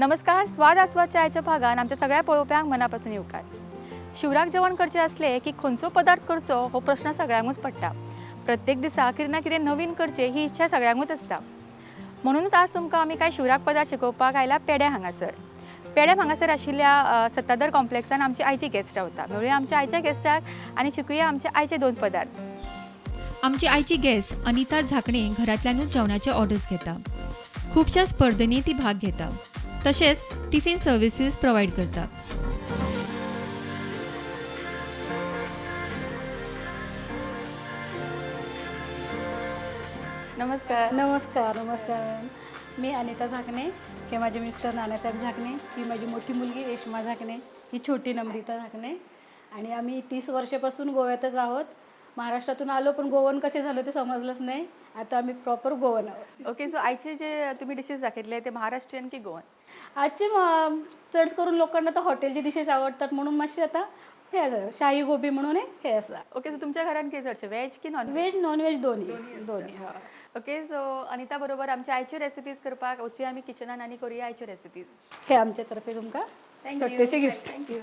नमस्कार, स्वाद आस्वाद चायच्या भागान आमच्या सगळ्या पळोवप्यांक मनापासून येवकार. शिवराक जेवण करचें आसलें की खंयचो पदार्थ करचो हो प्रश्न सगळ्यांकूच पडटा. प्रत्येक दिसा कितें ना कितें नवीन करचें ही इच्छा सगळ्यांकूच आसता. म्हणूनच आज तुमकां आमी कांय शिवराक पदार्थ शिकोवपाक आयला पेड्या हांगासर. पेड्या हांगासर आशिल्ल्या सत्ताधर कॉम्प्लेक्सान आमची आयची गेस्ट रावता. मेळुया आमच्या आयच्या गेस्टाक आनी शिकूया आमचे आयचे दोन पदार्थ. आमची आयची गेस्ट अनिता झाकणे घरांतल्यानूच जेवणाचे ऑर्डर्स घेता. खुबश्या स्पर्धेंनी ती भाग घेता, तशेंच टिफिन सर्विसीस प्रोवायड करता. नमस्कार. नमस्कार, नमस्कार. मी अनिता झाकणे, हे माझे मिस्टर नानासाहेब झाकणे, ही माझी मोठी मुलगी रेश्मा झाकणे, ही छोटी नम्रिता झाकणे आणि आम्ही 30 वर्षापासून गोव्यातच आहोत. महाराष्ट्रातून आलो पण गोवन कसे झालं ते समजलंच नाही. आता आम्ही प्रॉपर गोवन आहोत. ओके, सो आयचे जे तुम्ही डिशेस दाखयतले ते महाराष्ट्रीयन की गोवन? आजचे चड करून लोकांना तर हॉटेलचे डिशेस आवडतात म्हणून मातशे आता हे आसा, शाही गोबी म्हणून हे आसा. ओके, सो तुमच्या घरात कितें चडशें, व्हेज की नॉन? व्हेज, नॉन व्हेज दोन्ही, दोन्ही हय. ओके, सो अनिता बरोबर आमच्या आयच्यो रेसिपीज करपाक वचुया आमी किचनान आनी करूया आयच्यो रेसिपीज. हे आमचे तर्फे तुमकां छोटेसे गिफ्ट. Thank you.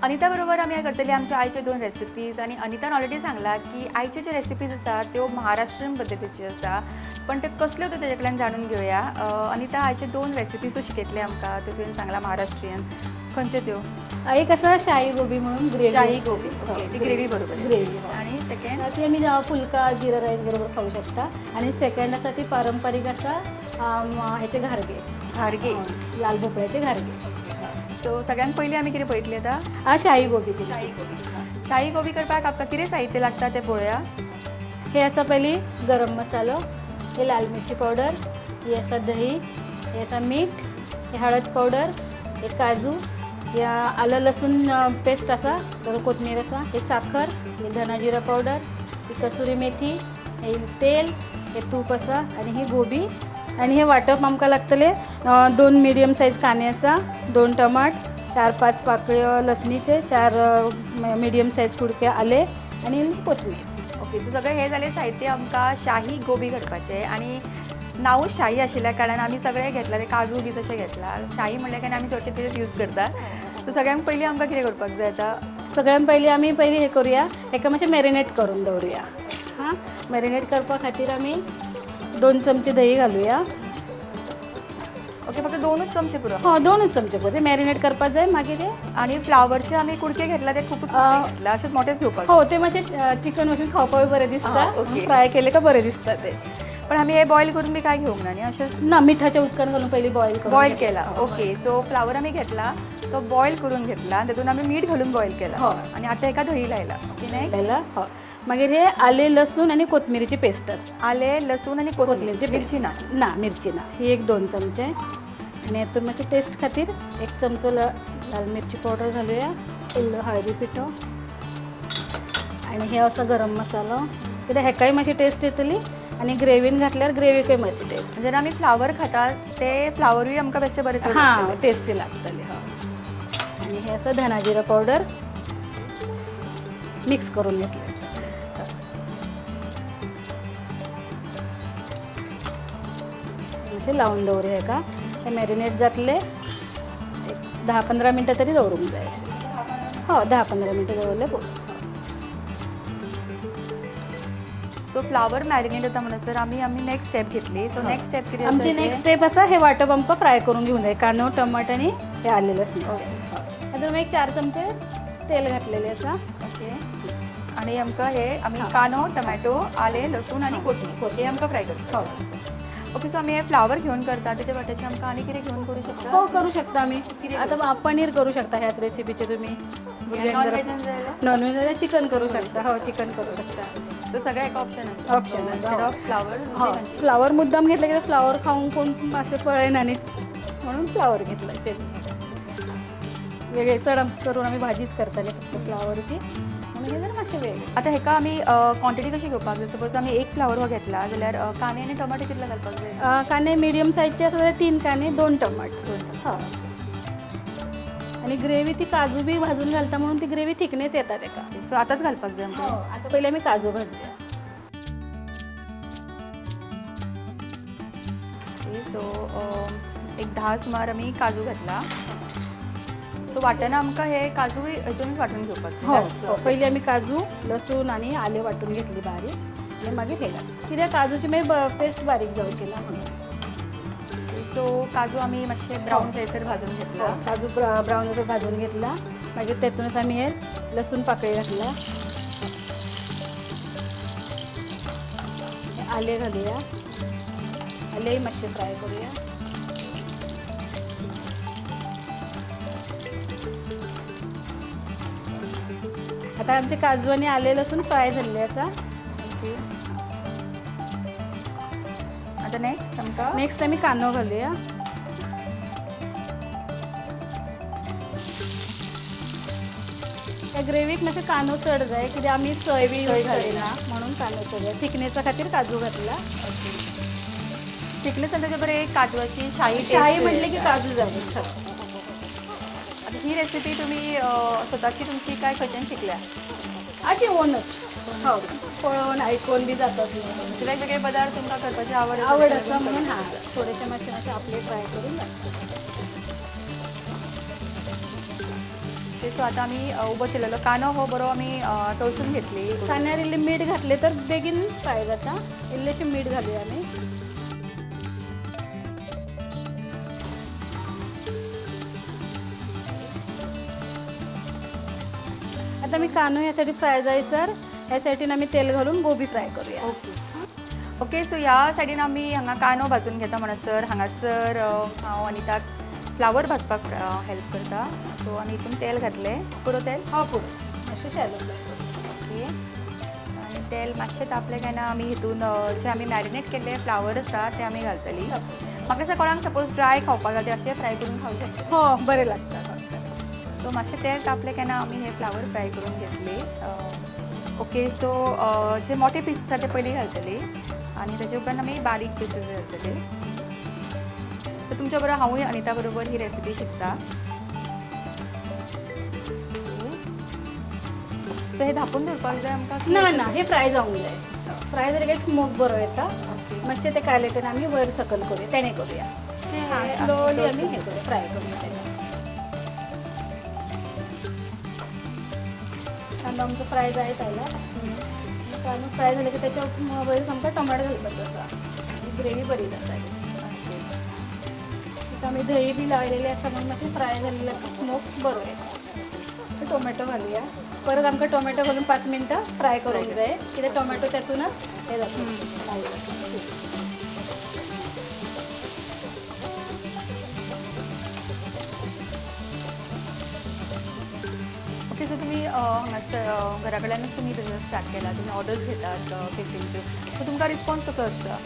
अनिता बरोबर आमी करतली आमच्या आयच्यो दोन रेसिपीज आनी अनितान ऑलरेडी सांगला की आयच्यो ज्यो रेसिपीज आसा त्यो महाराष्ट्रीयन पद्दतीच्यो आसा, पण त्यो कसल्यो त्यो तेजे कडल्यान जाणून घेवया. अनिता, आयच्यो दोन रेसिपीज तूं शिकयतलें आमकां, त्यो तुवें सांगला महाराष्ट्रीयन, खंयच्यो त्यो? एक आसा शाही गोबी म्हणून ग्रेव्ही. शाही गोबी, ओके, ती ग्रेव्ही बरोबर. ग्रेव्ही. आणि सेकंड? ती आमी फुलका, जिरा राईस बरोबर खाऊ शकता आणि सेकंड आसा ती पारंपरिक आसा, हेचे घारगे. घारगे. लाल भोपळ्याचे घारगे. सो सगळ्यांत पयलीं आमी कितें पळयतली आतां? हा, शाही गोबीची. शाही गोबी. शाही गोबी करपाक आमकां कितें साहित्य लागता तें पळोवया. हे आसा पयली गरम मसालो, हे लाल मिरची पावडर, ही आसा दही, हे आसा मीठ, हे हळद पावडर, हे काजू, हे आलं लसूण पेस्ट आसा, ताजो कोथमीर आसा, हे साखर, हे धना जिरा पावडर, ही कसुरी मेथी, हे तेल, हे तूप आसा आनी ही गोबी. आनी हे वांटप आमकां लागतलें 2 मिडियम सायज कांदे आसा, 2 टमाट, 4-5 पाकळ्यो लसणीचे, 4 मिडियम सायज कुडके आले आनी कोथमीर. ओके, सो सगळें हें जालें साहित्य आमकां शाही गोबी करपाचें. आनी नांवूच शाही आशिल्ल्या कारणान आमी सगळें घेतलां, ते काजू बी तशें घेतलां. शाही म्हणल्यार काय आमी चडशें तेजेच यूज करता. सो सगळ्यांत पयलीं आमकां कितें करपाक जाय आतां? सगळ्यात पयलीं आमी पयलीं हें करुया, हेका मातशें मॅरिनेट करून दवरुया. हां, मॅरिनेट करपा खातीर आमी 2 चमचे दही घालुया. ओके, फक्त दोनूच चमचे पुरो? हो, दोनूच चमचे पुरो. मॅरिनेट करपाक जाय मागीर हे. आनी फ्लावरचे आमी कुडके घेतला ते खुपूच मोठे घेतला, अशेच मोठेच घेवपाक? हो, ते मातशे चिकन मातशें खावपाक बरें दिसता. आं, ओके. फ्राय केले का बरें दिसता ते. पण आमी हे बॉयल करून बी काय घेवंक ना न्ही, अशेंच? ना, मिठाच्या उदकान घालून पयलीं बॉयल करून बॉयल घेतला. केला. ओके, सो फ्लावर आमी घेतला, तो बॉयल करून घेतला, तेतून आमी मीठ घालून बॉयल केला. हय. आनी आतां हेका दही लायला. Okay, next? घाला, हय. मागीर हे आले, लसूण आनी कोथमिरीची पेस्ट आसा. आले, लसूण आनी कोथमीर. कोथमिरीची. मिरची ना? ना, मिरची ना. ही एक 2 चमचे आनी हेतून मातशें टेस्ट खातीर 1 चमचो लाल मिरची पावडर घालुया, इल्लो हळदी पिठो आनी हे असो गरम मसालो, कित्याक हेकाय मातशी टेस्ट येतली आनी ग्रेवीन घातल्यार ग्रेवीकय मातशी टेस्ट. जेन्ना आमी फ्लावर खाता ते फ्लावरूय आमकां बेश्टे बरें चड हां, लागतलें. टेस्टी लागतली. हय, आनी हे आसा धना जिरा पावडर, मिक्स करून घेतले. मातशें लावन दवरुया हेका. हे मॅरिनेट जातले, एक 10-15 मिनटां तरी दवरूंक जाय अशें. हो, 10-15 मिनटां दवरले पुरो. सो फ्लावर मॅरिनेट जाता म्हणसर आमी आमी नेक्स्ट स्टेप घेतली. सो नेक्स्ट स्टेप कितें आसा आमची हेचें? नेक्स्ट स्टेप आसा, हे वांटप आमकां फ्राय करून घेवंक जाय, कांदो, टमाट आनी हे आलें लसणाचें. हातूंत एक 4 चमचे तेल घातलेलें आसा. ओके, आणि आमकां हे आमी कांदो, टमॅटो, आले, लसूण आनी कोथमीर हे आमकां फ्राय करता. ओके, सो आमी हे फ्लावर घेवन करता, तेच्या वाट्याचें आमकां आनी कितें घेवन करूं शकता? हो, करू शकता आमी. आता पनीर करू शकता ह्याच रेसिपीचे तुम्ही. नॉन वेजान जाल्यार? नॉन व्हेज जाल्यार चिकन करू शकता. हो, चिकन करू शकता. सो सगळें एका ऑप्शन आसा. ऑप्शन आसा, इन्स्टेड हो. ऑफ फ्लावर हो, फ्लावर मुद्दाम घेतलं की फ्लावर खाऊन कोण अशें पळयना न्ही, म्हणून फ्लावर घेतला चेंज. वेगळे चड करून आमी भाजीच करताले फक्त फ्लावरची, म्हणून हे जरा मातशें वेगळें. आतां हेका आमी क्वॉन्टिटी कशी घेवपाक जाय? सपोज आमी एक फ्लावर हो घेतला जाल्यार कांदे आनी टमाटे कितले घालपाक जाय? कांदे मिडियम साईजचे आसा जाल्यार 3 कांदे, 2 टमाट. हय, आनी ग्रेवी ती काजू बी भाजून घालता म्हणून ती ग्रेवी थिकनेस येता तेका. सो आतांच घालपाक जाय आमकां? आतां पयलीं आमी काजू भाजूया. ओके, सो एक 10 सुमार आमी काजू घातला. सो वांटना आमकां हे काजूय हितूनच वांटून घेवपाक हो जाय. हो, पयलीं आमी काजू, लसूण आनी आलें वांटून घेतली बारीक आनी मागीर हे घातले, कित्याक काजूची मागीर पेस्ट बारीक जावची ना म्हणून. सो काजू आमी मातशे ब्रावन जायसर भाजून घेतला. काजू ब्रावन असं भाजून घेतला. मागीर तेतूनच आमी हे लसूण पाकळी घातला, हे आले घालूया, आलेय मातशें फ्राय करूया. आता आमचे काजू आनी आले लसूण फ्राय जाल्ले आसा. ओके, आता नेक्स्ट आमकां नेक्स्ट आमी कांदो घालूया. त्या ग्रेवीक मातशें कांदो चड जाय, कित्याक आमी सय बी सोय यूज घालना. करिना म्हणून कांदो चड जाय. थिकनेसा खातीर काजू घातला. थिकनेस आनी ताचे बरें एक काजवाची शाही taste शाही म्हटलें की येता. काजू जाय. आता ही रेसिपी तुम्ही स्वताची तुमची काय खंयच्यान शिकल्या? अशी ओनच, हो, पळोवन आयकून बी जातात न्हू. म्हणजे वेगवेगळे पदार्थ तुमकां करपाची आवड आसा, आवड ताका आसा लागून म्हणून करता. हां, थोडेशे मातशे मातशे आपले ट्राय करून घालता. ओके, सो आतां आमी उबो चिरलेलो कांदो हो बरो आमी तळसून घेतली. कांद्यार इल्लें मीठ घातलें तर बेगीन फ्राय जाता. इल्लेशें मीठ घालूया आमी. आता मी कांदो ह्यासाठी फ्राय जायसर ह्या सायडीन आमी तेल घालून गोबी फ्राय करूया. ओके ओके, सो ह्या सायडीन आमी हांगा कांदो भाजून घेता म्हणसर हांगासर हांव अनिताक फ्लावर भाजपाक हेल्प करता. सो आमी हितून तेल घातलें. पुरो तेल? हो, पुरो. मातशें शॅलो फ्राय करूया. ओके, आनी तेल मातशें तापलें काय ना आमी हितून जे आमी मॅरिनेट केल्ले फ्लावर आसा ते आमी घालतली. म्हाका दिसता कोणाक सपोज ड्राय खावपाक जाय ते अशें फ्राय करून खावंक शकता. हो, बरें लागता. सो मातशें तेल तापलें काय ना आमी हे फ्लावर फ्राय करून घेतली. ओके, सो जे मोठे पीस आसा ते पयलीं घालतली आनी ताजे उपरांत आमी बारीक पिसीस घालतली. सो तुमच्या बरोबर हांवूय अनिता बरोबर ही रेसिपी शिकता. सो हे धापून दवरपाक जाय आमकां? ना ना, हे फ्राय जावंक जाय. फ्राय जालें की एक स्मोक बरो येता. मातशें ते कायलेटेन आमी वयर सकल करूया, तेणें करूया. हां, स्लोली आमी हे करूया, फ्राय करूया तेका. कांदो आमचो फ्राय जायत आयला. कांदो फ्राय जाले की त्याच्या वयर आमकां टोमॅटो घालपाचो आसा, ग्रेवी बरी जाता. तिका आमी दही बी लायलेली आसा म्हणून मातशें फ्राय जाल्ले स्मोक बरो येता. टोमॅटो घालूया. परत आमकां टोमॅटो घालून 5 मिनटां फ्राय करूंक जाय, कित्याक टोमॅटो तेतूनच हे जाता. ओके, सो तुमी हांगासर घरा कडल्यानूच तुमी बिजनस स्टार्ट केला, तुमी ऑर्डर्स घेतात केफेंच्यो, सो तुमकां रिस्पॉन्स कसो आसता?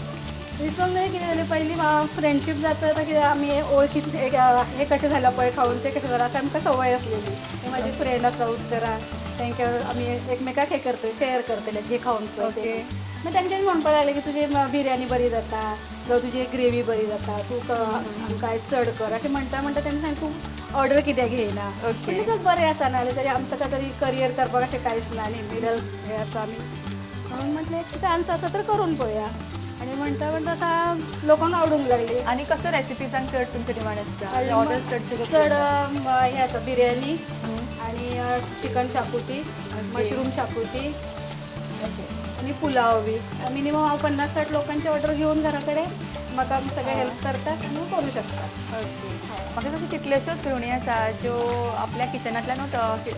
रिस्पॉन्स म्हणजे कितें जालें, पयलीं फ्रेंडशीप जाता कित्याक आमी वळखीत हे कशें जालां पळय खावन, तें कशें जालां, अशें आमकां संवय आसलेली. हे म्हाजी फ्रेंड आसा उत्तरा, तांकां आमी एकमेकाक हे करतले, शेअर करतले, हे खावन पळय. मागीर तांच्यांनी म्हणपाक लागलें की तुजी बिरयानी बरी जाता जावं तुजी ग्रेवी बरी जाता, तूं आमकां चड कर अशें म्हणटा म्हणटा तेन्ना सांग तूं ऑर्डर कित्याक घेयना. म्हणलें चल बरें आसा, नाजाल्यार तरी आमकां तरी करियर करपाक अशें कांयच ना न्ही, मिडल हे आसा आमी, म्हणून म्हटलें चान्स आसा तर करून पळोवया. आनी म्हणटा म्हणटा आसा लोकांक आवडूंक लागली. आनी कसो रेसिपीजांक चड तुमचें डिमांड आसता, ऑर्डर्स चडशे कशे? चड हे आसा बिरयानी आनी चिकन शाकुती, मशरूम शाकुती अशें आनी पुलाव बी. मिनिमम हांव 50-60 लोकांची ऑर्डर घेवन घरा कडेन म्हाका सगळे हेल्प करतात आनी करूं शकता. ओके, म्हाका तशें कितल्योश्योच गृहिणी आसा ज्यो आपल्या किचनांतल्यानूच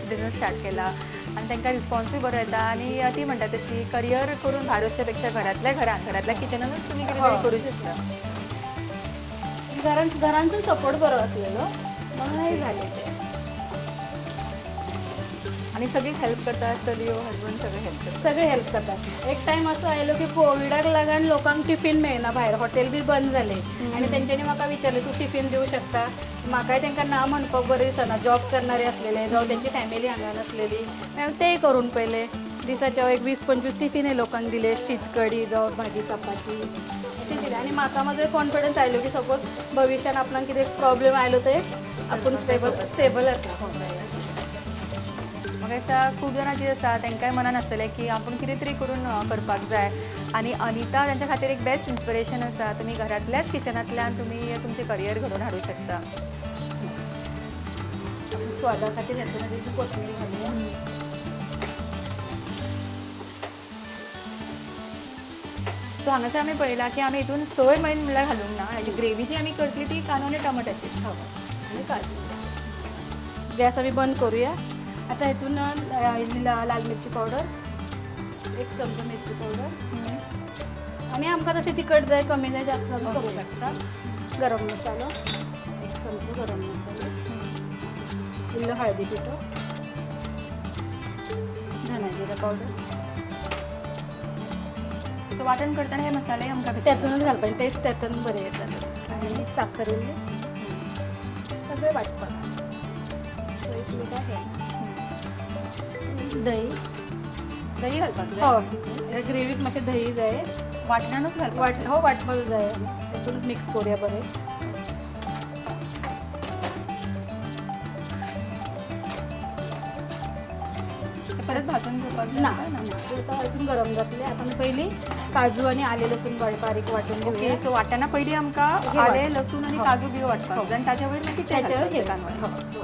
बिजनस स्टार्ट केला आनी तांकां रिस्पॉन्सूय बरो येता आनी ती म्हणटा तशी करियर करून भायर वचच्या पेक्षा घरांतल्या घरान, घरांतल्या किचनानूच तुमी कितें तरी करूं शकता. घरांचो सपोर्ट बरो आसलेलो म्हणून हें जालें तें. आनी सगळीच हेल्प करतात, चलयो, हजबंड सगळे हेल्प करतात? सगळे हेल्प करतात. एक टायम असो आयलो की कोविडाक लागून लोकांक टिफिन मेळना, भायर हॉटेल बी बंद जालें आनी तेंच्यांनी म्हाका विचारलें तूं टिफिन दिवं शकता? म्हाकाय तांकां ना म्हणपाक बरें दिसना, जॉब करणारे आसलेले जावं तेंची फॅमिली हांगा नासलेली, हांवें तेय करून पळयलें. दिसाचे एक 20-25 टिफिन हे लोकांक दिले, शीत कडी जावं भाजी चपाती अशें दिलें. आनी म्हाका म्हाजो कॉन्फिडन्स आयलो की सपोज भविश्यान आपणाक कितें प्रॉब्लेम आयलो तर आपूण स्टेबल आसा. म्हाका दिसता खूब जाणां जी आसा तांकांय मनान आसतलें की आपूण कितें तरी करून करपाक जाय, आनी अनिता तांच्या खातीर एक बेस्ट इन्स्पिरेशन आसा. तुमी घरांतल्याच किचनांतल्यान तुमी तुमचें करियर घडोवन हाडूंक शकता. आपण स्वादा खातीर हेतून ती कोथमीर घालूया. सो हांगासर आमी पळयलां की आमी हितून सोय मेन म्हणल्यार घालूंक ना. हाजी ग्रेवी जी आमी करतली ती कांदो आनी टमाटाची. हो, आणि काजू. गॅस आम्ही बंद करूया. आता हेतून इल्ली लाल मिरची पावडर, एक चमचो मिरची पावडर आणि आमकां जशें तिखट जाय, कमी जाय, जास्त आमी करूं शकता. गरम मसालो, एक चमचो गरम मसालो, इल्लो हळदी पिठो, धना जिरा पावडर. सो वाटण करतना हे मसाले आमकां भितर त्यातूनच घालपाचे, टेस्ट त्यातून बरे येतात. आणि साखर इल्ली. सगळें वांटपाक. सो इतलें काय हें दही. दही घालपाक हो, जाय? ह्या ग्रेवीक मातशें दही जाय. वाटणानूच घालपाक? वाट हो, वाटपाक जाय. तेतूनच मिक्स करूया बरें. ते परत भाजून घेवपाक जाय ना. काय ना, ते आता अजून गरम जातले. आता आमी पयलीं काजू आनी आलें लसूण बारीक वांटून ओके. घेवया. सो वाटणा पयलीं आमकां हे आलें, वाट. लसूण आनी हो. काजू बियो वाटपाक हो. जाय आनी ताच्या वयर मागीर ते त्याच्यावर हे. घालपाचें. हो. कांदो.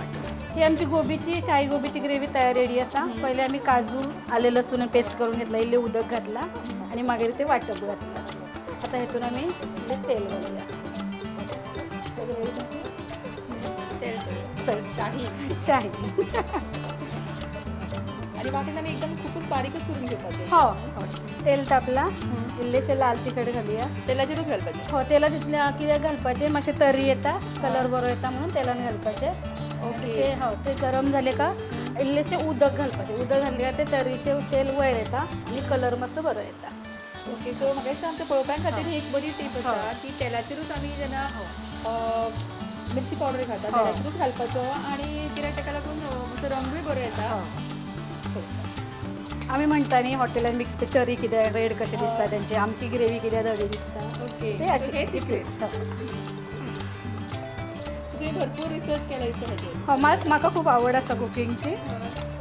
ही आमची गोबीची, शाही गोबीची ग्रेवी तयार रेडी आसा. पयलीं आमी काजू, आलें लसूण पेस्ट करून घेतला, इल्लें उदक घातला आनी मागीर ते वांटप घातला. आतां हेतून आमी इल्लें तेल घालया. त्या ग्रेवीत तेल. तेल. शाही. शाही. आनी वाटण आमी एकदम खुपूच बारीकच करून घेवपाचें? हो, तेल तापला, इल्लेशें लाल तिखट घालुया. तेलाचेरूच घालपाचें? हो, तेला तितलें कित्याक घालपाचें, मातशें तरी येता, कलर बरो येता म्हणून तेलान घालपाचें. ते हो, ते गरम जाले का इल्लेशें उदक घालपाचें. उदक घातलें काय ते तरीचें तेल वयर येता आनी कलर मातसो बरो येता. ओके, सो म्हाका दिसता आमच्या पळोवप्यां खातीर ही एक बरी टीप आसा की तेलाचेरूच आमी जेन्ना मिरची पावडर घालता, तेलाचेरूच घालपाचो आनी कित्याक ताका लागून मातसो रंगूय बरो येता. आमी म्हणटा न्ही, हॉटेलान बी तरी कित्याक रेड कशें दिसता तेंची, आमची ग्रेवी कित्याक धवी दिसता. ते सो अशें हे सिक्रेट. हो. तुवें भरपूर रिसर्च केला दिसता हेचेर. हो, म्हाका खूब आवड आसा कुकिंगची.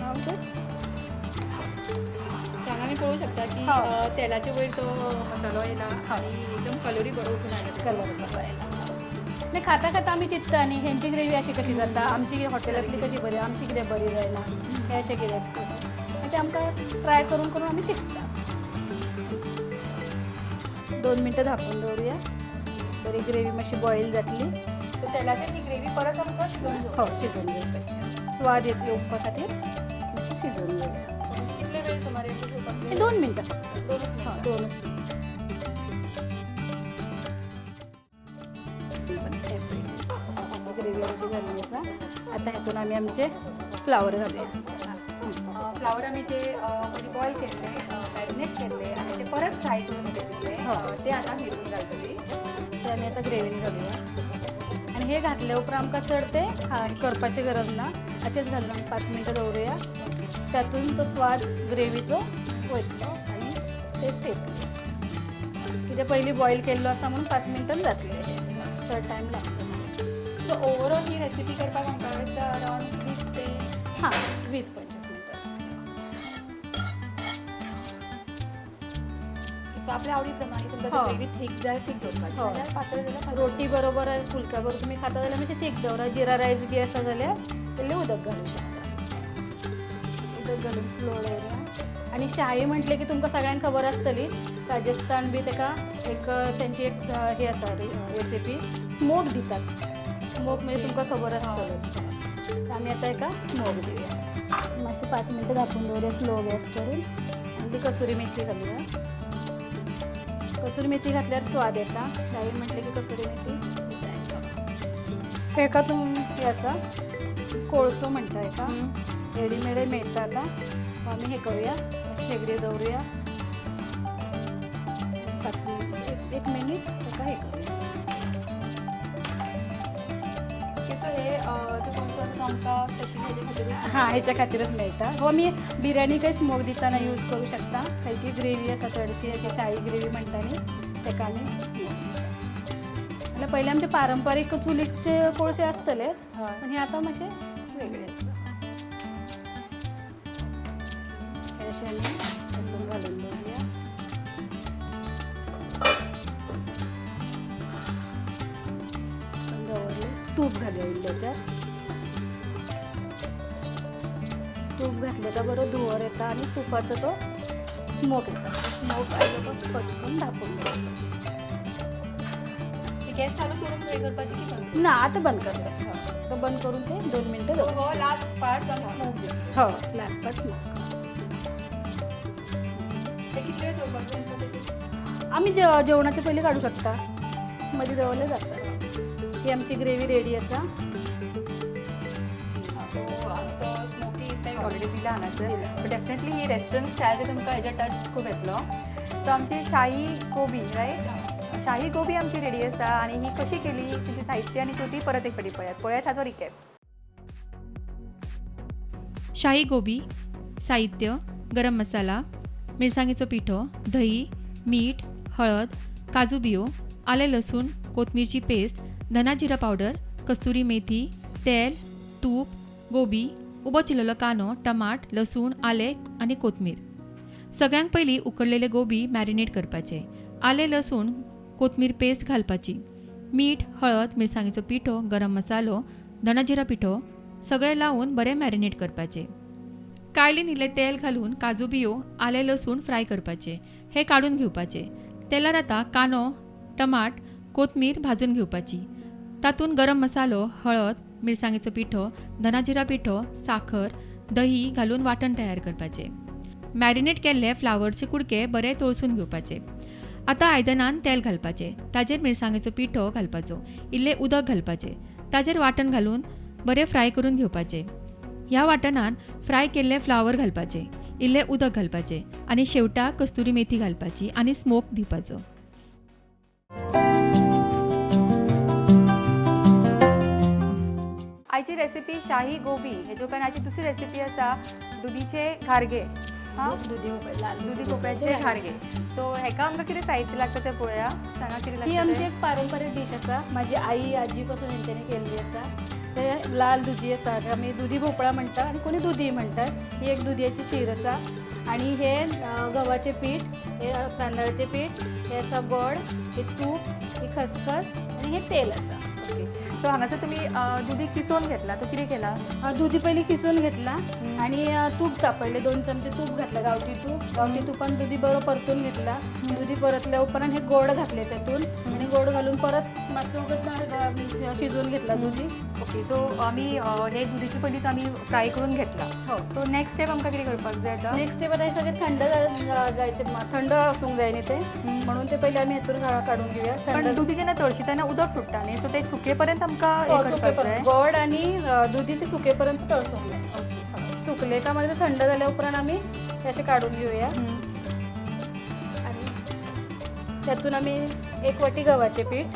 हांव ते सो हांगा आमी पळोवंक शकता की तेलाचे वयर तो मसालो येयला आनी एकदम कलरूय बरो उठून आयला तेजो. कलर बरो आयला. नाही, खाता खाता आमी चिंतता न्ही, हेंची ग्रेवी अशी कशी जाता, आमची हॉटेलांतली कशी बरी, आमची कित्याक बरी जायना, हें अशें कित्याक. आनी ते आमकां ट्राय करून करून आमी शिकता. 2 मिनटां धांपून दवरुया. बरी ग्रेवी मातशी बॉयल जातली. सो तेलाचेर ही ग्रेवी परत आमकां शिजोवन घेवप? हो, शिजोवन घेवपाची. स्वाद येवपा खातीर मातशी शिजोवन घेवया. कितले वेळ सुमारे अशें घेवपाक जाय? 2 मिनटां फक्त. दोनच हो. मिनटां. दोनच. ग्रेवी अर्दी जाल्ली आसा. आतां हेतून आमी आमचे फ्लावर घालुया. फ्लावर आमी जे पयलीं बॉयल केल्ले, मॅरिनेट केल्ले आनी ते परत फ्राय करून घेतिल्ले, ते आतां आमी हितून घालतली. ते आमी आतां ग्रेवीन घालुया. आनी हे घातले उपरांत आमकां चड ते करपाची गरज ना. अशेंच घालून आमी 5 मिनटां दवरुया. तातूंत तो स्वाद ग्रेवीचो वयतलो आनी टेस्ट येतली. कित्याक पयलीं बॉयल केल्लो आसा म्हणून 5 मिनटान जातलें, चड टायम लागचो ना. सो ओवरऑल ही रेसिपी करपाक आमकां दिसता अरावंड 20 ते हां, 20-25 मिनटां. सो आपल्या आवडी प्रमाणे तुमकां ग्रेवी थीक जाय थीक दवरपाची, नाल्यार पातळ जाल्यार पातळ. रोटी बरोबर, फुलक्या बरोबर तुमी खाता जाल्यार मातशें थीक दवरा. जिरा रायस बी आसा जाल्यार इल्लें उदक घालूं शकता. उदक घालून स्लो दवरया. आनी शाही म्हटलें की तुमकां सगळ्यांक खबर आसतली, राजस्थान बी ताका एक तेंची एक ही आसा रेसिपी, स्मोक दितात. स्मोक म्हणजे तुमकां खबर आसतलोच. आमी आतां हेका स्मोक दिवया. मातशें 5 मिनटां धांपून दवरया स्लो गॅस करून. आनी ती कसुरी मेथी घालुया. कसुरी मेथी घातल्यार स्वाद येता. शाही म्हटलें की कसुरी मेथी जाय. हेका तुम हे आसा कोळसो म्हणटा हेका, रेडीमेड मेळटा. आतां आमी हे करूया, शेगडी दवरुया 5 मिनट, 1 मिनीट ताका हे करूया. सो हे जो कोळसो आसा तो आमकां स्पेशली हेजे खातीरूच? हां, हेच्या खातीरच मेळटा. हो, आमी बिरयानी स्मोक दितना यूज करूं शकता. खंयची ग्रेवी आसा चडशी अशी शाही ग्रेवी म्हणटा न्ही, ताका आमी स्मोक दिता. म्हणल्यार पयलीं आमचे पारंपारीक चुलीचे कोळशे आसतलेच, पण हे आतां मातशे वेगळे आसा. हे अशें आमी हातूंत घालून दवरुया. घालूया इल्लें त्यात. तूप घातलं का बरं धुवर येता आणि तुपाचा तो स्मोक येता. स्मोक आयलो का पटकन धापून दवरपाचें. गॅस चालू करून हे करपाची की बंद? ना, आतां बंद करतात. हय, तो बंद करून ते 2 मिनटां सो दवरप. हो लास्ट पार्ट आमी स्मोक दिता. हय, लास्ट पार्ट स्मोक. ते कितले वेळ दवरपाक जाय आमकां तेजेर? आमी जेवणाचे पयलीं काडूं शकता, मदीं दवरलें जाता. ही आमची ग्रेवी रेडी आसा. सो आमी तो स्मोकी इफेक्ट ऑलरेडी दिला हांगासर, but definitely he restaurant style तुमकां हेजो टच खूब येतलो. सो आमची शाही गोबी, रायट, शाही गोबी आमची रेडी आसा आनी ही कशी केली तिची साहित्य आनी कृती परत एक फावटी पळयात. पळयात हाचो रिकॅप. शाही गोबी साहित्य: गरम मसाला, मिरसांगेचो पिठो, दही, मीठ, हळद, काजू बियो, आलें लसूण कोथमीरची पेस्ट, धना जिरा पावडर, कस्तुरी मेथी, तेल, तूप, गोबी, उबो चिरलेलो कांदो, टमाट, लसूण, आलें आनी कोथमीर. सगळ्यांत पयलीं उकडलेले गोबी मॅरिनेट करपाचे. आलें लसूण कोथमीर पेस्ट घालपाची. मीठ, हळद, मिरसांगेचो पिठो, गरम मसालो, धना जिरा पिठो सगळें लावन बरें मॅरिनेट करपाचें. कायलीन इल्लें तेल घालून काजू बियो, आलें लसूण फ्राय करपाचें. हें काडून घेवपाचें. तेलार आतां कांदो, टमाट, कोथमीर भाजून घेवपाची. तातूंत गरम मसालो, हळद, मिरसांगेचो पिठो, धना जिरा पिठो, साखर, दही घालून वांटण तयार करपाचें. मॅरिनेट केल्ले फ्लावरचे कुडके बरे तळसून घेवपाचे. आतां आयदनान तेल घालपाचें. ताजेर मिरसांगेचो पिठो घालपाचो, इल्लें उदक घालपाचें, ताजेर वांटण घालून बरें फ्राय करून घेवपाचें. ह्या वांटणान फ्राय केल्ले फ्लावर घालपाचे, इल्लें उदक घालपाचें आनी शेवटाक कस्तुरी मेथी घालपाची आनी स्मोक दिवपाचो. आयची रेसिपी शाही गोबी. हेजे उपरांत आयची दुसरी रेसिपी आसा दुदीचे घारगे. हां, दुदी भोपळे, लाल दुदी भोपळ्याचे घारगे. सो हेका आमकां कितें साहित्य लागता तें पळोवया. सांगा कितें ही लागता आमची तें. एक पारंपरीक डीश आसा. म्हाजी आई आजी पासून हेंच्यांनी केल्ली आसा. ते लाल दुदी आसा, ते आमी दुदी भोपळा म्हणटा आनी कोणी दुदी म्हणटात. ही एक दुदयाची शीर आसा आनी हे गव्हाचें पीठ, हे तांदळाचें पीठ, हे आसा गोड, हे तूप, ही खसखस आनी हे तेल आसा. ओके, सो हांगासर तुमी दुदी किसोवन घेतला, तो कितें केला? दुदी पयलीं किसून घेतला आनी तूप तापयलें, 2 चमचे तूप घातलं, गावठी तूप. गावठी तुपान दुदी बरो परतून घेतला. दुदी परतल्या उपरांत हे गोड घातले तातूंत आनी गोड घालून परत मातसो वगत शिजोवन घेतला दुदी. ओके, सो आमी हे दुदीचे पयलींच आमी फ्राय करून घेतला. हो. सो नेक्स्ट स्टेप आमकां कितें करपाक जाय आतां? नेक्स्ट स्टेप आतां हे सगळें थंड जायचें, थंड आसूंक जाय न्ही तें, म्हणून ते पयलीं आमी हेतून काडून घेवया. पण थंड दुदी जेन्ना तळशी तेन्ना उदक सुट्टा न्ही, सो ते सुके पर्यंत आमकां हो, हें करपाक जाय. सुकेपर्यंत गोड आनी दुदी ते सुकेपर्यंत तळसूंक जाय. सुकले का मागीर थंड जाल्या उपरांत आमी ते अशें काडून घेवया. आणि त्यातून आम्ही 1 वाटी गव्हाचे पीठ.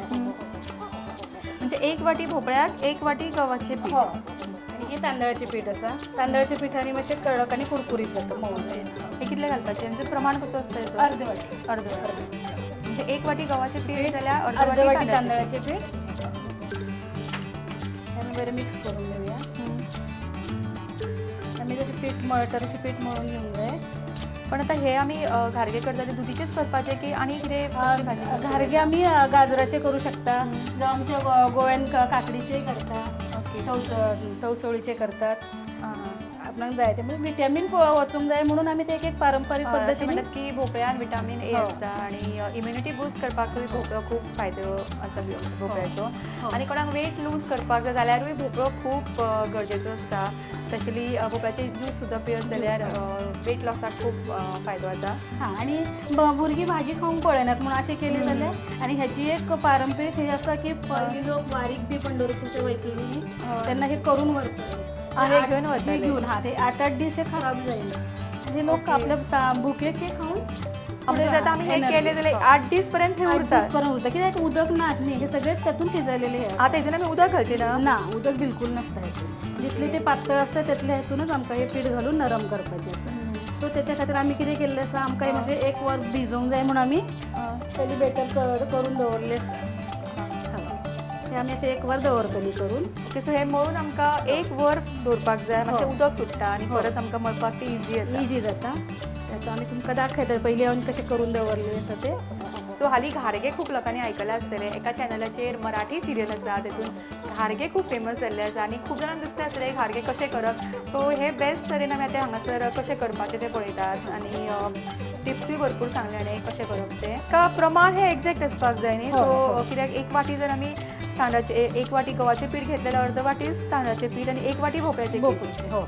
म्हणजे 1 वाटी भोपळ्याक 1 वाटी गव्हाचे पीठ. हो, आणि हे तांदळाचे पीठ आसा. तांदळाच्या पिठाने मातशें कडक आनी कुरकुरीत जाता, मोव जायना. हे कितले घालपाचे, म्हणजे प्रमाण कसो आसता हेचो? अर्धे वाटी. अर्धे वाटी. म्हणजे 1 वाटी गव्हाचे पीठ जाल्यार अर्धे अर्धे वाटी वाटी तांदळाचें तांदळाचे पीठ. हे आमी बरें मिक्स करून घेवया. आमी जशें पीठ मळटा तशें पीठ मळून घेवंक जाय. पण आता हे आमी घारगे करता ते दुदीचेच करपाचे की आनी कितें कसली भाजी करपाची? घारगे आमी गाजराचे करू शकता, जावं आमच्या गोव्यान काकडीचे करता, तवसळीचे करतात. आपणाक जाय ते म्हणजे विटॅमीन वचूंक जाय म्हणून आमी ते एक एक पारंपरीक अशें पद्दतीन म्हणटात की भोपळ्यान विटामीन ए आसता आनी इम्युनिटी बूस्ट करपाकूय भोपळो खूब फायदो आसा भोपळ्याचो. आनी कोणाक वेट लूज करपाक जाय जाल्यारूय भोपळो खूब गरजेचो आसता. स्पेशली भोपळ्याचे ज्यूस सुद्दां पियत जाल्यार वेट लॉसाक खूब फायदो जाता. हां, आनी भुरगीं भाजी खावंक पळयनात म्हणून अशें केलें जाल्यार. आनी हेची एक पारंपरीक हें आसा की पयलीं लोक वारीक बी पंढरपूरचे वयतली न्ही, तेन्ना हे करून व्हरतले. हे घेवन वताले. हे घेवन, हां, ते 8-8 दीस हे खराब जायना. हे लोक आपल्या भुकेक हे खावन आमचे जाता आमी हे केले जाल्यार 8 दीस पर्यंत हे 8 उरता. दीस पर्यंत उरता, कित्याक उदक नाच न्ही, हे सगळे तातूंत शिजयलेले हे आसा. आतां हितून आमी उदक घालचे ना? ना, उदक बिलकूल नासता हेतून. जितले ते पातळ आसता तितले हेतूनच आमकां हे पीठ घालून नरम करपाचें आसा. सो तेच्या खातीर आमी कितें केल्लें आसा, आमकां हें मातशें 1 वर भिजोवंक जाय म्हणून आमी पयलीं बेटर करून दवरलें आसा. ते आमी अशें 1 वर दवरतली करून. ओके, सो हे मळून आमकां 1 वर दवरपाक जाय, मातशें उदक सुट्टा आनी परत आमकां मळपाक ते इजी येता. इजी जाता. आतां आमी तुमकां दाखयता पयलीं हांवें कशें करून दवरलें आसा तें. सो हालीं घारगे खूब लोकांनी आयकलां आसतलें. एका चॅनलाचेर मराठी सिरियल आसा, तेतून घारगे खूब फेमस जाल्ले आसा आनी खूब जाणांक दिसता आसतलें घारगे कशें करप. सो हे बेस्ट तरेन आमी आतां हांगासर कशें करपाचें तें पळयतात आनी टिप्सूय भरपूर सांगले आनी कशें करप तें. का प्रमाण हें एग्जॅक्ट आसपाक जाय न्ही. सो कित्याक एक वाटी जर आमी तांदळाचें, एक वाटी गव्हाचें पीठ घेतलें जाल्यार अर्द वाटीच तांदळाचें पीठ आनी एक वाटी भोपळ्याचें कीस. भोपळ्याचें, हो,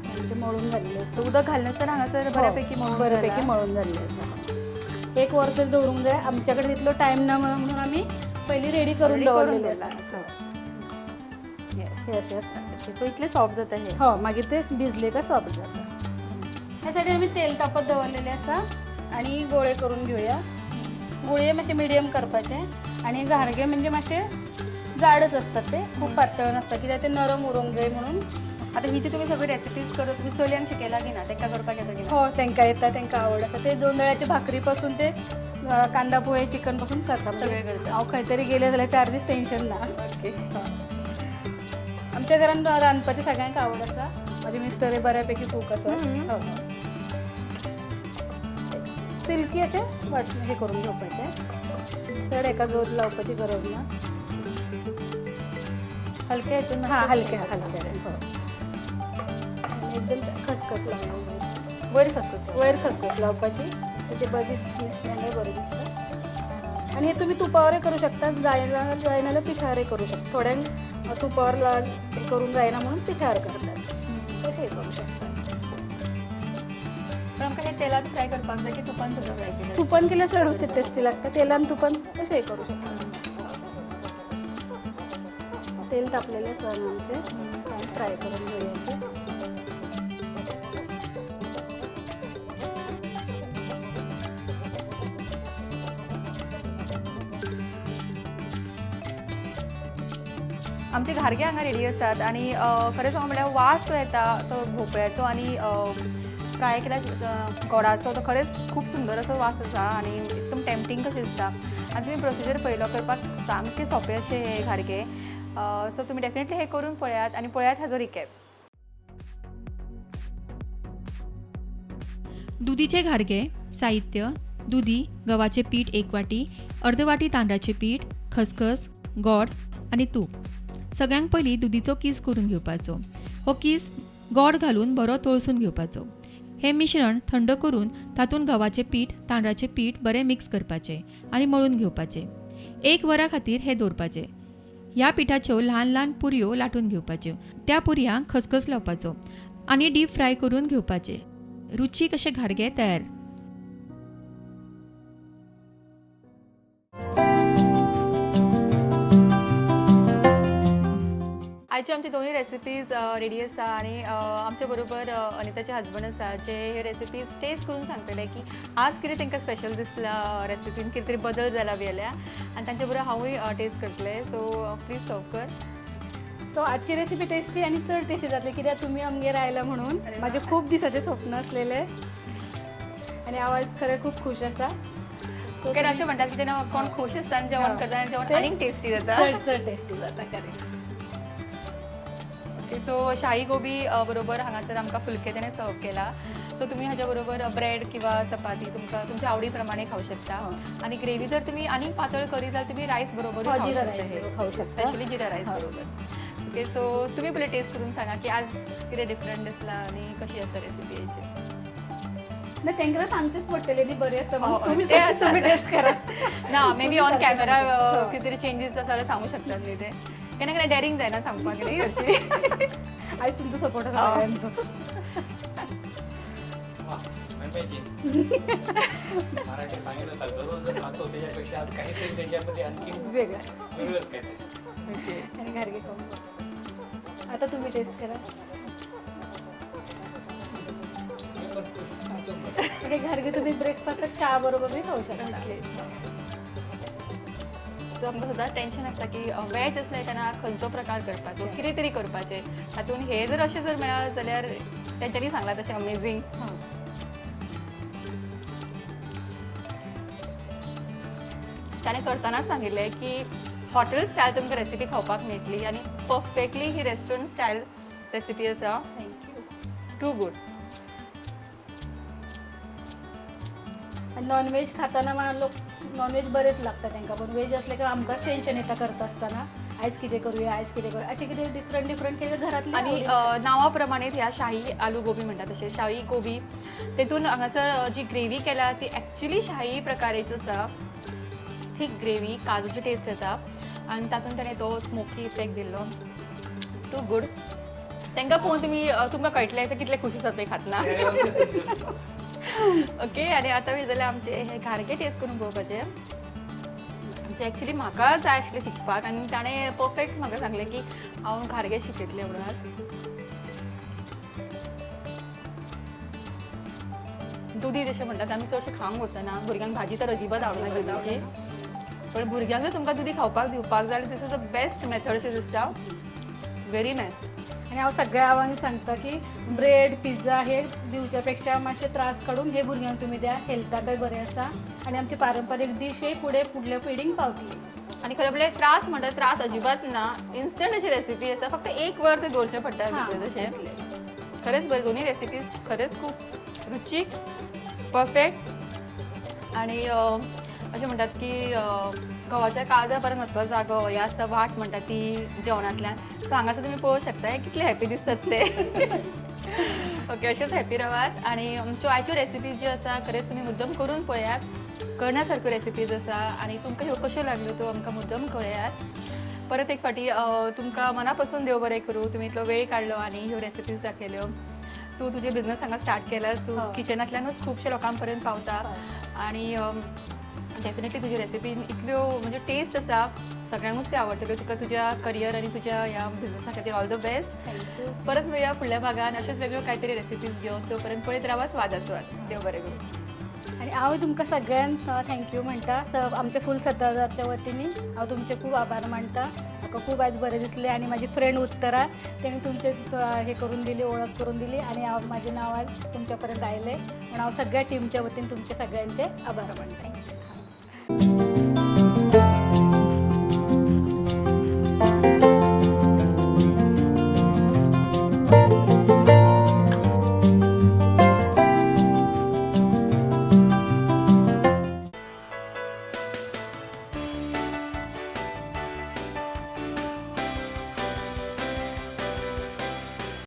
आमचें मळून जाल्लें आसा. सो उदक घालनासतना हांगासर बऱ्यापैकी मळून बऱ्यापैकी जाला. मळून जाल्लें आसा. एक वर तरी दवरूंक जाय. आमच्या कडेन तितलो टायम ना म्हणून आमी पयलीं रेडी करून Ready करून दवरलेलें दवरलां. आसा. हे अशें आसता. सो इतलें सॉफ्ट जाता हें. हो, मागीर ते भिजले काय सॉफ्ट जाता. ह्यासाठी आमी तेल तापत दवरलेलें आसा आनी गोळे करून घेवया. गुळये मातशे मिडियम करपाचे आनी घारगे म्हणजे मातशे जाडच असतात, ते खूप पातळ नसतात, कित्याक ते नरम उरूंक जाय म्हणून. आतां ही जी तुमी सगळी रेसिपीज करत, तुमी चलयांक शिकयला की ना? तांकां करपाक येता की ना? हो, तांकां येता, तांकां आवड आसा. ते जोंदळ्याचे भाकरी पासून ते कांदा पोहे, चिकन पासून करता. सगळें करता. हांव खंय तरी गेले जाल्यार 4 दीस टेन्शन ना. ओके. आमच्या घरान रांदपाची सगळ्यांक आवड आसा. माझे मिस्टर हे बऱ्यापैकी कूक आसा. हो. सिल्की अशें वाट हे करून घेवपाचें, चड हेका जोर लावपाची गरज ना. हलके हितून. हां, हलके हलके, हो. आनी एकदम खसखस लावून वयर खसखस. वयर खसखस लावपाची, ते बरें दिसल्यार बरें दिसता. आनी हे तुमी तुपावरय करूं शकता, जायना जायना जाल्यार पिठारय करूं शकता. थोड्यांक तुपावर हे करूंक जायना म्हणून पिठार करतात, तशेंय करूं शकता. पण आमकां हे तेलात फ्राय करपाक जाय की तुपान सुद्दां फ्राय केलें? तुपान केल्यार चड टेस्टी लागता. तेलान तुपान तशेंय करूं शकता. तेल तापलेलें आसा न्हू आमचें, फ्राय करून घेवया ते. आमचे घारगे हांगा रेडी आसात आनी खरें सांगू म्हणल्यार वास जो येता तो भोपळ्याचो आनी फ्राय केल्या गोडाचो, तो खरेंच खूब सुंदर असो वास आसा आनी एकदम टेम्पटींग कशें दिसता. आनी तुमी प्रोसिजर पळयलो, करपाक सामकें सोंपें अशें हे घारगे. सो तुमी डेफिनेटली हे करून पळयात आनी पळयात हाजो रिकॅप. दुदीचे घारगे. साहित्य: दुदी, गव्हाचे पीठ 1 वाटी, अर्द वाटी तांदळाचें पीठ, खसखस, गोड आनी तूप. सगळ्यांक पयलीं दुदीचो कीस करून घेवपाचो. हो कीस गोड घालून बरो तळसून घेवपाचो. हें मिश्रण थंड करून तातूंत गव्हाचें पीठ, तांदळाचें पीठ बरें मिक्स करपाचें आनी मळून घेवपाचें. 1 वरा खातीर हें दवरपाचें. ह्या पिठाच्यो ल्हान ल्हान पुरयो लाटून घेवपाच्यो. त्या पुरयांक खसखस लावपाचो आनी डीप फ्राय करून घेवपाचें. रुचीक अशे घारगे तयार. आयच्यो आमची दोनूय रेसिपीज रेडी आसा आनी आमच्या बरोबर अनिताचे हजबंड आसा, जे हे रेसिपीज टेस्ट करून सांगतले की आज कितें तांकां स्पेशल दिसला, रेसिपीन कितें तरी बदल जाला बी जाल्यार, आनी तांचे बरोबर हांवूय टेस्ट करतलें. सो प्लीज सर्व कर. सो आजची रेसिपी टेस्टी आनी चड टेस्टी जातली कित्याक तुमी आमगेर आयला म्हणून. म्हाजें खूब दिसाचें स्वप्न आसलेलें आनी हांव आयज खरें खूब खूश आसा. सो कारण अशें म्हणटात की जेन्ना कोण खूश आसता आनी जेवण करता आनी जेवण ते आनीक टेस्टी जाता. चड चड टेस्टी जाता खरें. ओके, सो शाही गोबी बरोबर हांगासर आमकां फुलके तेणें सर्व केला. सो तुमी हाज्या बरोबर ब्रेड किंवा चपाती तुमकां तुमच्या आवडी प्रमाणे खावं शकता. आनी ग्रेवी जर तुमी आनीक पातळ करी जाल्यार तुमी रायस बरोबर हो, खावं जिरा शकता. रायस बरोबर खावं शकता. स्पेशली जिरा रायस बरोबर. ओके, सो तुमी पयलीं टेस्ट करून सांगा की आज कितें डिफरंट दिसला आनी कशी आसा रेसिपी हेची. ना, तांकां सांगचेच पडटलें न्ही बरें आसा म्हणून. हो, तुमी ते आसा. तुमी टेस्ट करा. ना, मे बी ऑन सारकें कॅमेरा सांगता. कितें तरी चेंजीस आसा जाल्यार सांगू शकतात न्ही ते. केन्ना केन्ना डॅरींग जायना सांगपाक न्ही हरशीं. आयज तुमचो सपोर्ट आसा सगळ्यांचो. वा, अमेझिंग. मराठी सांगितलं तर दररोज जो खातो त्याच्यापेक्षा आज काहीतरी त्याच्यामध्ये आणखी वेगळं, वेगळंच काहीतरी. ओके. आणि घारगे खाऊन बघा. आता तुम्ही टेस्ट करा. मी पण खुश, एकदम मस्त. हे घारगे तुम्ही ब्रेकफास्टात चहा बरोबर बी खाऊ शकता. सो आमकां सदांच टेन्शन आसता की वेज आसलें तेन्ना खंयचो प्रकार करपाचो, कितें तरी करपाचें. तातूंत हें जर अशें जर मेळत जाल्यार तेंच्यांनी सांगलां तशें अमेझींग. ताणें करतनाच सांगिल्लें की हॉटेल स्टायल तुमकां रेसिपी खावपाक मेळटली आनी परफेक्टली ही रेस्टॉरंट स्टायल रेसिपी आसा. Thank you. Too good. आनी नॉनव्हेज खाताना लोक नॉनव्हेज बरेच लागता तांकां, पण व्हेज असले की आमकांच टेन्शन येता करता आसतना, आयज कितें करूया आयज कितें करूया, अशें कितें डिफरंट डिफरंट केलें घरांतलें. आनी नांवा प्रमाणे ह्या शाही आलू गोबी म्हणटा तशें शाही गोबी तेतून हांगासर जी ग्रेवी केल्या ती एक्चुली शाही प्रकारेच आसा. थीक ग्रेवी, काजूची टेस्ट येता आनी तातूंत ताणें तो स्मोकी इफेक्ट दिल्लो. Too good. तांकां पळोवन तुमी तुमकां कळटलें कितले खुश आसात ते खातना. ओके, आनी आतां वयता जाल्यार आमचे हे घारगे टेस्ट करून पळोवपाचे, जे एक्चुली म्हाका जाय आशिल्लें शिकपाक आनी ताणें परफेक्ट म्हाका सांगलें की हांव घारगे शिकयतलें म्हणून. दुदी जशें म्हणटात आमी चडशें खावंक वचना, भुरग्यांक भाजी तर अजिबात आवडना दुदीची, पण भुरग्यांक जर तुमकां दुदी खावपाक दिवपाक जाल्यार this is the best method अशें दिसता. Very nice. आनी हांव सगळ्या आवांक सांगता की ब्रेड पिझ्झा हे दिवच्या पेक्षा मातशे त्रास काडून हे भुरग्यांक तुमी द्या, हेल्थाकय बरें आसा आनी आमची पारंपारीक डीश ही फुडें फुडल्या पिडींक पावतली. आनी खरें म्हणल्यार त्रास म्हणटा त्रास अजिबात ना, इन्स्टंट अशी रेसिपी आसा, फक्त एक वर ते दवरचें पडटा भितर तशें. खरेंच बरें, दोनूय रेसिपीज खरेंच खूब रुचीक, परफेक्ट. आनी अशें म्हणटात की घोवाच्या काळजा पर्यंत वचपाक जागो हे आसता वाट म्हणटा ती जेवणांतल्यान. सो हांगासर तुमी पळोवंक शकता कितले हॅपी दिसतात ते. ओके, अशेंच हॅपी रावात आनी आमच्यो आयच्यो रेसिपीज ज्यो आसा खरेंच तुमी मुद्दम करून पळयात, करण्या सारक्यो रेसिपीज आसा आनी तुमकां ह्यो कश्यो लागल्यो त्यो आमकां मुद्दम कळयात. परत एक फावटी तुमकां मना पसून देव बरें करूं, तुमी इतलो वेळ काडलो आनी ह्यो रेसिपीज दाखयल्यो. तूं तुजें बिजनस हांगा स्टार्ट केलास, तूं किचनांतल्यानूच खुबशे लोकां पर्यंत पावता आनी डेफिनेटली तुजी रेसिपी इतल्यो म्हणजे टेस्ट आसा, सगळ्यांकूच ती आवडटल्यो. तुका तुज्या करियर आनी तुज्या ह्या बिजनसा खातीर all the best. Thank you. परत मेळया फुडल्या भागान अश्योच वेगळ्यो कांय तरी रेसिपीज घेवन. तो पर्यंत पळयत रावा स्वादास्वाद. देव बरें करूं. आनी हांव तुमकां सगळ्यांक thank you म्हणटा. आमच्या फूल सत्राच्या वतीन हांव तुमचे खूब आभार मानता. म्हाका खूब आयज बरें दिसलें आनी म्हाजी फ्रेंड उत्तरा तेणी तुमचे हे करून दिली, वळख करून दिली आनी हांव म्हाजें नांव आज तुमच्या पर्यंत आयलें म्हूण हांव सगळ्या टिमच्या वतीन तुमचे सगळ्यांचे आभार मानता.